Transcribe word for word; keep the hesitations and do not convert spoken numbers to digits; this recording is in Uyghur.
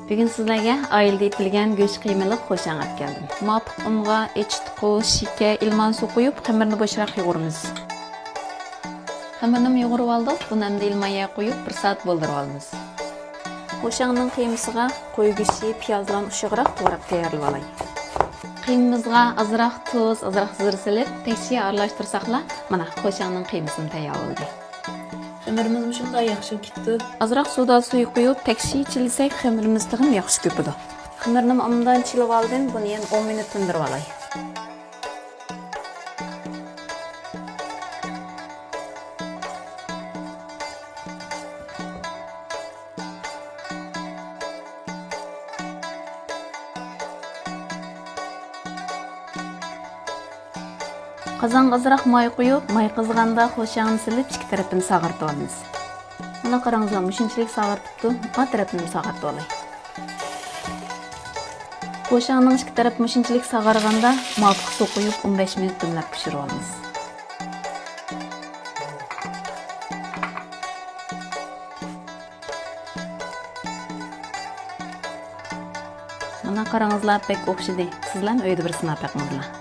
بۈگۈن سىزلەرگە ئائىلىدە ئېتىلگەن گۆش قىيمىلىق خوشاڭ ئەپ كەلدىم. مۇۋاپىق ئۇنغا ئېچىتقۇ، شېكەر، ئىلمان سۇ قويۇپ، خېمىرنى بوشراق يۇغۇرىمىز. خېمىرنىمۇ يۇغۇرۇۋالدۇق. بۇنى ئەمدى ئىلمان يەگە قويۇپ، بىر سائەت بولدۇرۇۋالىمىز. خوشاڭنىڭ قىيمىسىغا قوي گۆشى، پىياز بىلەن ئۇششاقراق توغراپ تەييارلىۋالاي. قىيمىمىزغا ئازراق تۇز، ئازراق زىرە سېلىپ، تەكشى ئارىلاشتۇرساقلا، مانا، خوشاڭنىڭ قىيمىسىمۇ تەييار بولدى. خېمىرىمىزمۇ شۇنداق ياخشى بولۇپ كېتىپتۇ. ئازراق سۇدا سۇيۇق قۇيۇپ، تەكشى چىلىسەك، خېمىرىمىز تېخىمۇ ياخشى كۆپىدۇ. خېمىرنىمۇ ئوبدان چىلىۋالدىم، بۇنى يەنە ئون مىنۇت تىندۇرۇۋالاي. قازانغا ئازراق ماي قۇيۇپ، ماي قىزغاندا خوشاڭنى سېلىپ، ئىككى تەرىپىنى ساغارتىۋالىمىز. مانا قاراڭلار، مۇشۇنچىلىك ساغارتىپتۇ، ئا تەرىپىنى ساغارتىۋالاي. خوشاڭنىڭ ئىككى تەرىپى مۇشۇنچىلىك ساغارغاندا، مۇۋاپىق سۇ قۇيۇپ، ئون بەش مىنۇت دۈملەپ پىشۇرۇۋالىمىز. مانا قاراڭلار، بەك ئوخشىدى. سىزلەرمۇ ئۆيدە بىر سىناپ بېقىڭلار.